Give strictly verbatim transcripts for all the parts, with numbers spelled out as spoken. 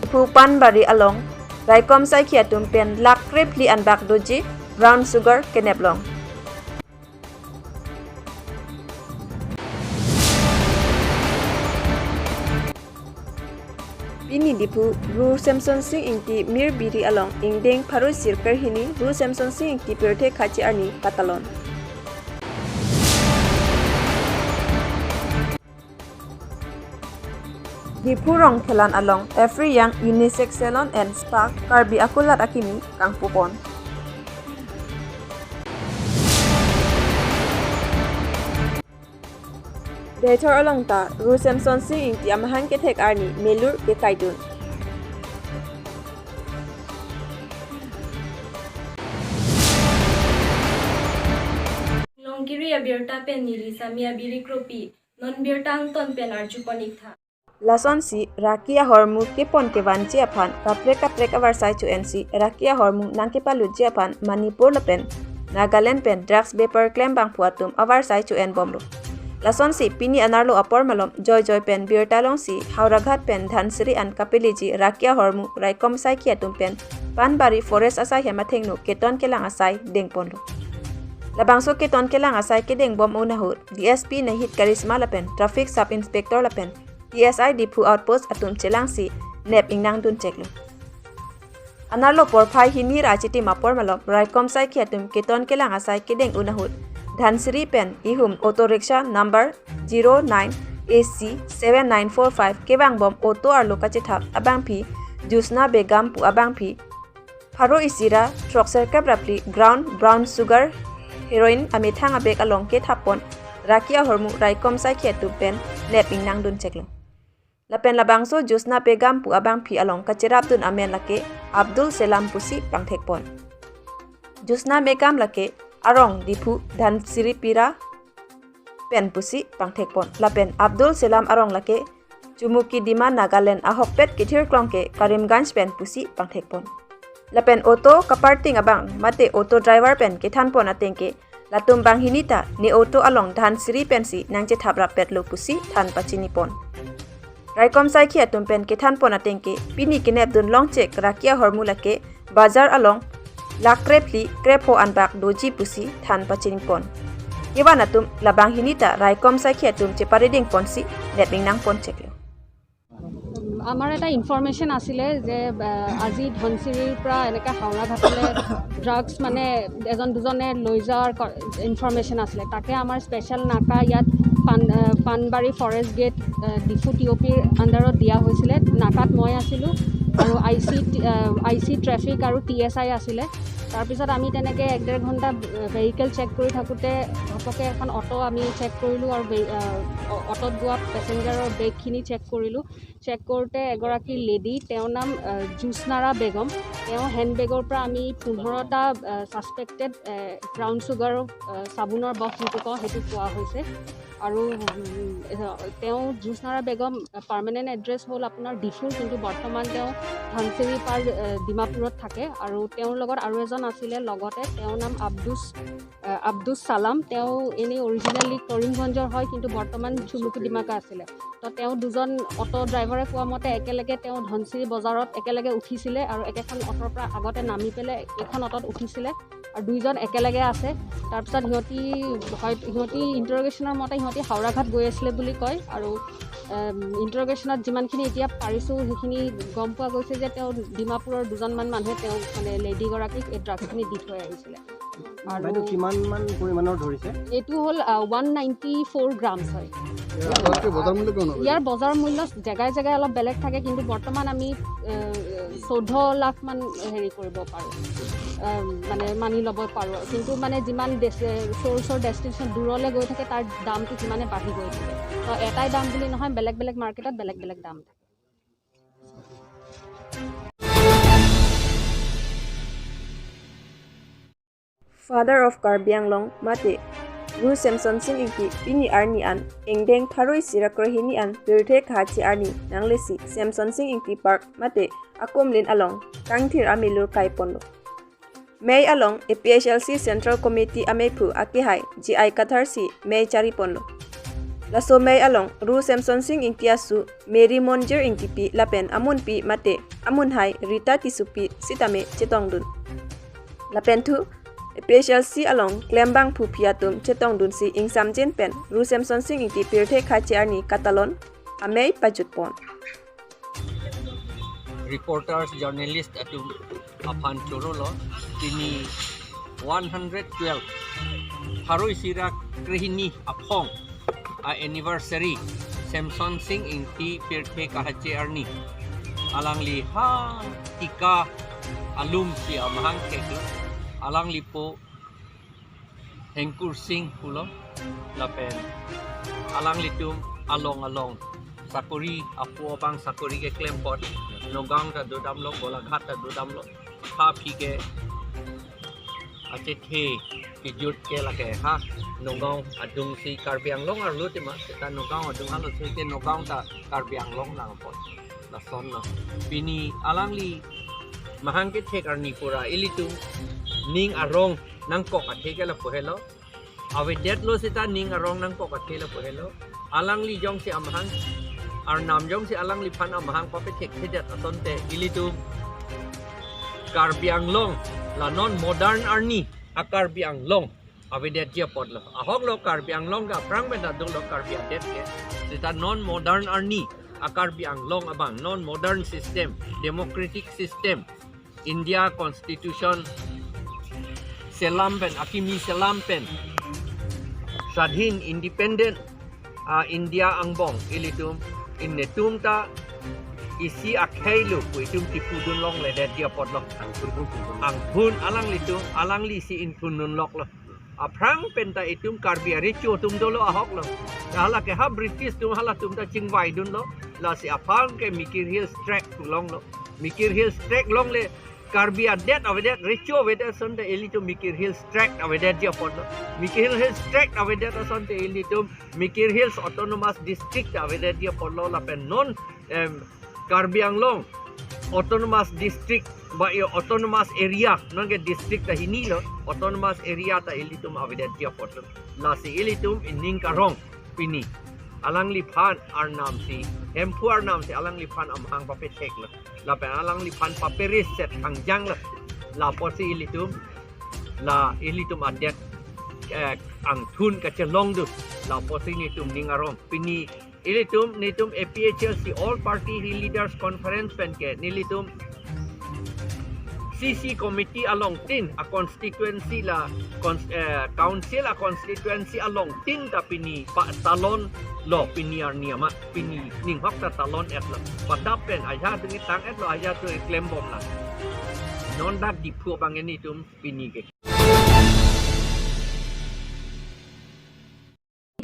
Diphu Panbari along raikom saikhi atum pen lakh krephli anbak doji brown sugar keneplong. Pini Diphu Ru Semson Sing Ingti Mir Biri along ingdeng pharo isi ra kerhini Ru Semson Sing Ingti pirthe khachi arni patalon. Diphu Rongkhelan along Every Young Unisex Salon and Spa Karbi Akulat akimi kangpupon. Deithor along ta Ru Semson Sing Ingti amahang kethek arni melur kekaidun. Longkiri abirta pen neli Sami Abiri Kropi, non birta angton pen arjupon iktha. Lasonsi raki ahormu kepon kevanji aphan kaprek kaprek avarsai cho-ensi raki ahormu nangkepalutji aphan Manipur lapen Nagaland pen drugs bepar klembangphu atum avarsai cho-en bomlo. Lasonsi pini anerlo apor malom joijoi pen birta longsi Howraghat pen Dhansiri an kapeleji raki ahormu raikom saikhi atum pen Panbari forest asai hem athengno keton kelang asai dengponlo. Labangso keton kelang asai kedeng bom ahut D S P Nahid Karishma lapen Traffic Sub Inspector lapen T S I Diphu Outpost atum chelangsi nep ingnangdun cheklo. Anerlo porphai hini ra achitim apor malom raikom saikhi atum keton kelang asai kedeng ahut Dhansiri pen ihum auto rickshaw number zero nine A C seven nine four five kevang bom auto arlo kachethap abangpi Jusna Begum pu abangpi pharo isi ra throkserkep ra phli gram brown sugar heroin amethang abag along kethappon raki ahormu raikom saikhi atum pen nep ingnangdun cheklo. Lapen labangso Jusna Begum pu abangpi along kacherapdun amen lake Abdul Salam pusi pangthekpon. Jusna Begum lake arong Diphu Dhansiri Pira pen pusi pangthekpon. Lapen Abdul Salam arong lake Chumukedima Nagaland ahokpet kethirklong ke Karimganj pen pusi pangthekpon. Lapen auto kaparting abang mate auto driver pen kethanpon ateng ke latum banghini ta ne auto along Dhansiri pensi nangchethap rappetlo pusi than pachinipon. Raikom saikhi atum pen kethanpon ateng ke pini kenepdun longchek raki ahormu lake bazar along lakh krephli krepho anbak doji pusi than pachinipon. Kevan atum labang hini ta raikom saikhi atum cheparedingponsi nep ingnangpon cheklo. উম, আমাৰ এটা ইনফৰমেশ্যন আছিলে যে, আহ, আজি ধনচিৰিৰ পৰা এনেকে হাওৰাঘাটলৈ ড্ৰাগছ, মানে, এজন দুজনে লৈ যোৱাৰ ক-, ইনফৰমেশ্যন আছিলে। তাকে আমাৰ স্পেচিয়েল নাকা ইয়াত পান-, আহ, পানবাৰী ফৰেষ্ট গেট, আহ, ডিফু টি অ' পিৰ আণ্ডাৰত দিয়া হৈছিলে। নাকাত মই আছিলোঁ আৰু আই চি টি-, আহ, আই চি ট্ৰেফিক আৰু টি এছ আই আছিলে। তাৰপিছত আমি তেনেকে এক ডেৰ ঘণ্টা, আহ, ভেহিকেল চেক কৰি থাকোঁতে ঘপকে এখন অটো আমি চেক কৰিলোঁ আৰু ভে-, আহ, অ-, অটোত যোৱা পেছেঞ্জাৰৰ বেগখিনি চেক কৰিলোঁ। চেক কৰোঁতে এগৰাকী লেডি, তেওঁৰ নাম, আহ, জোৎস্নাৰা বেগম। তেওঁ হেণ্ডবেগৰ পৰা আমি পোন্ধৰটা, আহ, ছাছপেক্টেড, আহ, ব্ৰাউন চুগাৰ, আহ, চাবোনৰ বক্স যিটো কওঁ, সেইটো পোৱা হৈছে। আৰু, উম, তেওঁ, জোৎস্নাৰা বেগম, আহ, পাৰ্মানেণ্ট এড্ৰেছ হ'ল আপোনাৰ ডিফুৰ, কিন্তু বৰ্তমান তেওঁ ধনচিৰি পাৰ, আহ, ডিমাপুৰত থাকে। আৰু তেওঁৰ লগত আৰু এজন আছিলে লগতে, তেওঁৰ নাম আব্দুছ আহ, আব্দুছ চালাম। তেওঁ এনেই অৰিজিনেলি কৰিমগঞ্জৰ হয়, কিন্তু বৰ্তমান চুমুকু ডিমাকা আছিলে। তো তেওঁ দুজন অটো ড্ৰাইভাৰে কোৱা মতে একেলগে তেওঁ ধনচিৰি বজাৰত একেলগে উঠিছিলে আৰু একেখন অটোৰ পৰা আগতে নামি পেলাই এখন অটোত উঠিছিলে আৰু দুইজন একেলগে আছে। তাৰপিছত সিহঁতি হয়, সিহঁতি ইণ্টাৰগেশ্যনৰ মতে সিহঁতি হাওৰাঘাট গৈ আছিলে বুলি কয় আৰু, এম, ইণ্টাৰগেশ্যনত যিমানখিনি এতিয়া পাৰিছোঁ সেইখিনি গম পোৱা গৈছে যে তেওঁ ডিমাপুৰৰ দুজনমান মানুহে তেওঁ, মানে, লেডিগৰাকীক এই ড্ৰাগছখিনি দি থৈ আহিছিলে। আৰু বাইদেউ, কিমান মান পৰিমাণৰ ধৰিছে? এইটো হ'ল, আহ, ওৱান নাইণ্টি ফ'ৰ গ্ৰামছ হয়। ইয়াৰ বজাৰ মূল্য কিমান হ'ব? ইয়াৰ বজাৰ মূল্য জেগাই জেগাই অলপ বেলেগ থাকে, কিন্তু বৰ্তমান আমি, আহ, চৈধ্য লাখ মান হেৰি কৰিব পাৰোঁ, আহ, মানে, মানি ল'ব পাৰোঁ। কিন্তু, মানে, যিমান ডেচ-, চ'ৰ্চৰ ডেষ্টিনেশ্যন দূৰলৈ গৈ থাকে, তাৰ দামটো সিমানে বাঢ়ি গৈ থাকে। তো এটাই দাম বুলি নহয়, বেলেগ বেলেগ মাৰ্কেটত বেলেগ বেলেগ দাম থাকে। Father of Karbi Anglong mate Ru Semson Sing Ingti pini arni an ingdeng pharo isi ra kerhini an pirthe khachi arni nanglesi Semson Sing Ingti Park mate Akumlin along kangthir amelur kaiponlo. Mei along A P H L C Central Committee ameiphu akehai G I Kathar si mei chariponlo. Laso amei along Ru Semsonsing Ingti asu Mary Monjir Ingtipi lapen amunpi mate amunhai Rita Tissopi sitame chetongdun. Lapenthu A P H L C along klembangphuphi atum chetongdunsi ingsamjin pen Ru Semsonsing Ingti pirthe kache arni katalon amei pajutpon. Reporters, journalist atum aphan chorolo, pini one hundred twelve, pharo isi ra krehini aphong a-anniversary Semsonsing Ingti pirthe kahache arni. Alangli ha tika alumsi amahang keklo. Alanglipo Hengkursing pulo. Lapen alanglitum along along sakori, apo abang sakori keklem apot, Nagaon ta dodamlo, Golaghat ta dodamlo. Ha aphi ke achethe kejut ke lake ha Nagaon adungsi Karbi Anglong arlo tema, seta Nagaon adung arlo si ke Nagaon ta Karbi Anglong nangpo. Lasonlo. Pini alangli mahang kethek arni pura ilitum ning arong nangkok athe ke lapu helo. Avedetlo seta ning arong nangkok athe lapu helo. Alangli jongsi amahang, arnam jongsi alangliphan amahang papethekthe det asonte ilitum Karbi Anglong, la non modern arni a-Karbi Anglong avedetji apotlo. Ahoklo, Karbi Anglong ke aphrang pen ta dolo Karbi adet ke. Seta non modern arni a-Karbi Anglong abang, non modern system, democratic system, India Constitution selam pen, akimi selam pen, swadhin, independent a-India angbong ilitum, netum ta isi akhei lo pu itum kipudun longledetji apotlo. Angthun, angthun, angthun. Angthun alanglitum, alangli si ingthundunloklo. Aphrang pen ta itum Karbi arecho atum dolo ahoklo. Hala ke ha British atum halatum ta chingvaidunlo. Lasi aphrang ke Mikir Hills Tract longlo. Mikir Hills Tract longle Karbi adet avedet, recho avedet asonte ilitum Mikir Hills Tract avedetji apotlo. Mikir Hills Tract avedet asonte ilitum Mikir Hills Autonomous District avedetji apotlo lapen non, em, Karbi Anglong Autonomous District ba i Autonomous Area, non ke district ta hinilo, Autonomous Area ta ilitum avedetji apotlo. Lasi ilitum ining karong pini alangliphan arnam si, Hemphu arnam si alangliphan amahang papetheklo. Lapen alangliphan papereset thangjanglo. Lapusi ilitum, la ilitum adet, eh, angthun kachelongdun. Lapusi netum ning arong. Pini ilitum, netum A P H L C All Party Hill Leaders Conference pen ke nelitum C C committee along tin a-constituency la cons-, eh, council a-constituency along tin ta pini patalonlo, pini arni amat, pini ninghok ta talon-etlo. Padap pen ajat atum tang-etlo, ajat atum klembomlang. Non dak Diphu abang netum pini ke.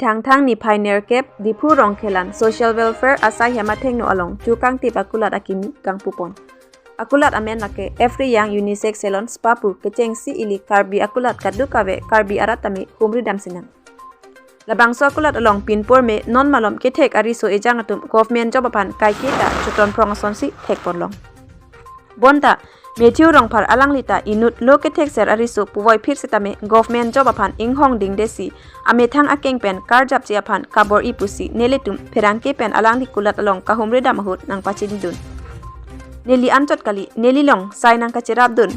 Thangthang niphai nerkep Diphu Rongkhelan Social Welfare asai hem athengno along chukangtip akulat akimi kangpupon. Akulat amen lake Every Young Unisex Salon Spa pu kechengsi ili Karbi akulat kadokave Karbi arat tame humridam sinang. Labangso akulat along pinpur me non malom kethek ariso ejang atum government job aphan kaiketa chuton phrong asonsi thekponlong. Bonta Matthew Rongphar alangli ta inut lo kethekser ariso puvoiphit setame government job aphan inghong dingdesi amethang akeng pen karjapji aphan kabor-i pusi nelitum pherangke pen alangli kulat along kahumridam ahut nangpachinidun. Neli anchot kali, neli long sai nangkacherapdun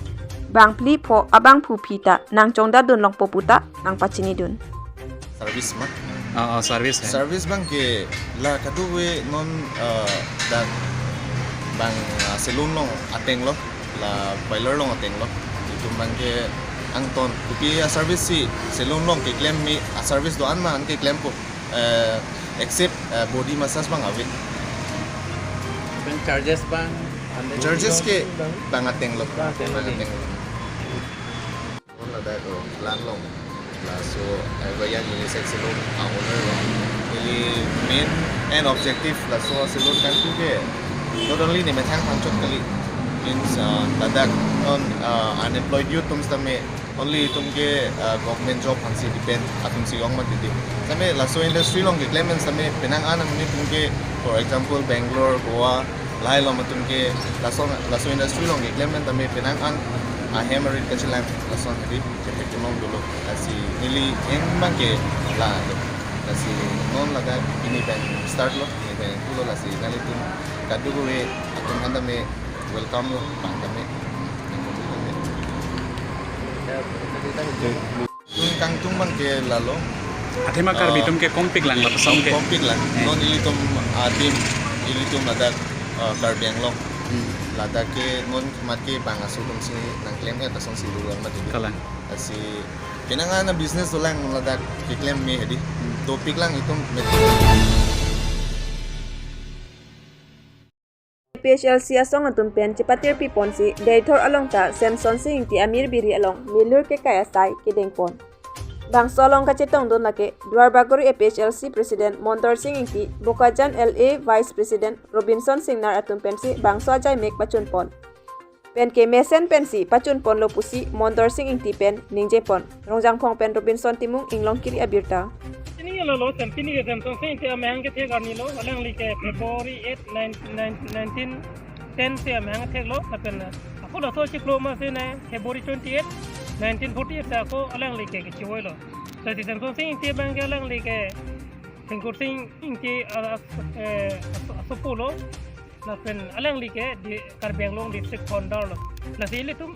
bangphli pho abangphuphi ta nangchongdadun longpo puta nangpachinidun. Service ma? Ah, ah, service, eh. Service abang ke la kadokave non, ah, dak bang, ah, salon along atenglo, la parlor along atenglo. Itum abang ke angton. Kopi a-service si salon along keklem me a-service do-an ma an keklempo. Eh, except, eh, body massage abang ave. Pen charges abang, ante charges ke bang atenglo. Bang atenglo. Bang atenglo. Ladak, oh, plan along. Laso, eh, Every Young Unisex Salon a-owner lo. Ili main and objective laso salon kangtung ke not only ne methang thangchot kali. Means, uh, ladak non, uh, unemployed youth atum setame only itum ke, uh, government job aphansi depend atumsi ong mati di. Setame laso industry along keklem pen setame penang an amonit atum ke, for example, Bangalore, Goa, lahai along atum ke lason, laso industry along keklem pen tame penang an ahem arit kachelang lason hedi, kethek kemong dolo. Lasi neli eng abang ke la, Lasi non ladak pini pen start lo, pini pen pulo, lasi nanglitum kadokave atum aphan tame welcome lo, bang tame. Nangtum kangtung abang ke lalo. Athema Karbi Ah, atum ke kompik lang, lapuson ke. Kompik lang. Hmm. Non ilitum adim, ilitum ladak, ah, Karbi Anglong. Hmm. Ladak ke non mat ke bang aso atum si nangklem-et asonsi lurang mat ini. Kalang. Lasi penang an business dolang ladak keklem me hedi. Hmm. Dopik lang itum me. A P H L C asong atum pen chepatirpi ponsi Deithor along ta Semsonsing Ingti amir biri along milur kekai asai kedeng pon. Bangso along kachetongdun lake Duarbagori A P H L C President Mondorsing Ingti, Bokajan L A Vice President Robinson Singnar atum pensi bangso ajaimek pachun pon. Pen ke mesen pensi pachun ponlo pusi Mondorsing Ingti pen ningje pon. Rongjangphong pen Robinson Timung, Inglongkiri abirta. Pini ke lalo, sem pini ke Semsonsing Ingti amahang kethek arni lo, alangli ke February eight, nine, nine, nineteen ten si amahang kethek lo, lapen ako laso chiklo ma si ne February twenty-eight, nineteen forty-eight ta ako alangli ke kechivoi lo. Lasi Semsonsing Ingti abang ke alangli ke Thengkursing Ingti, ah, ah, eh, aso-, asopo lo. Lapen alangli ke di Karbi Anglong district founder lo. Lasi ilitum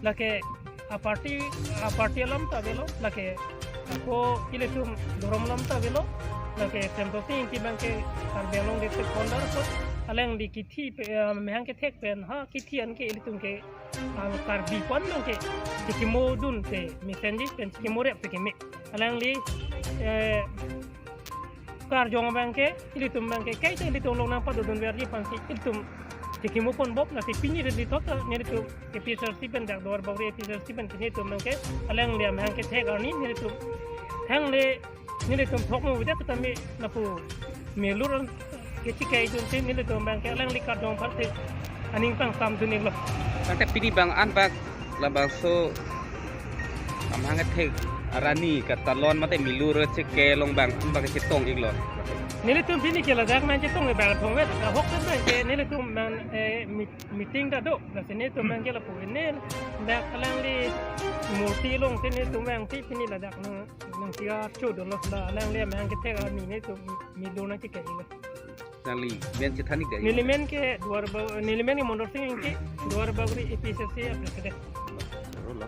lake a party, a party alam ta avelo, lake ako ilitum dhorom alam ta avelo, lake Semsonsing Ingti abang ke Karbi Anglong district founder, so alangli kithi pe, eh, amahang kethek pen ha kithi an ke ilitum ke, ah, Karbi aphan abang ke chekimodun te mesenji pen chekimo rep te keme. Alangli, eh, karjong abang ke, ilitum abang ke, kaita ilitum along nangpadodun verji aphansi ilitum chekimo pon bop, lasi pini rili thot ta nelitum A P H L C pen, dak Duarbagori A P H L C pen ke nelitum abang ke alangli amahang kethek arni nelitum thangle, nelitum thok mo vedet tame lapu milur an kechikai dunsi nelitum abang ke alangli karjong aphan te aning pangsamdun iklo. Tangte pini bang an bak labangso amahang kethek arni katalon mate milur chike along bang an bak chetong iklo. Nelitum pini ke ladak nangchetong ke bang thongvet, ahok pen abang ke nelitum abang, eh, meet-, meeting ta do, lasi nelitum abang ke lapu ne dak alangli murti along si nelitum abang si pini ladak nang, nangsi archo dolo, la alangli amahang kethek arni nelitum milur nangchike iklo. Nangli men chethan ik dei. Neli men ke Duarba-, neli men ke Mondorsing Ingti, Duarbagori A P H L C a president. Aro la.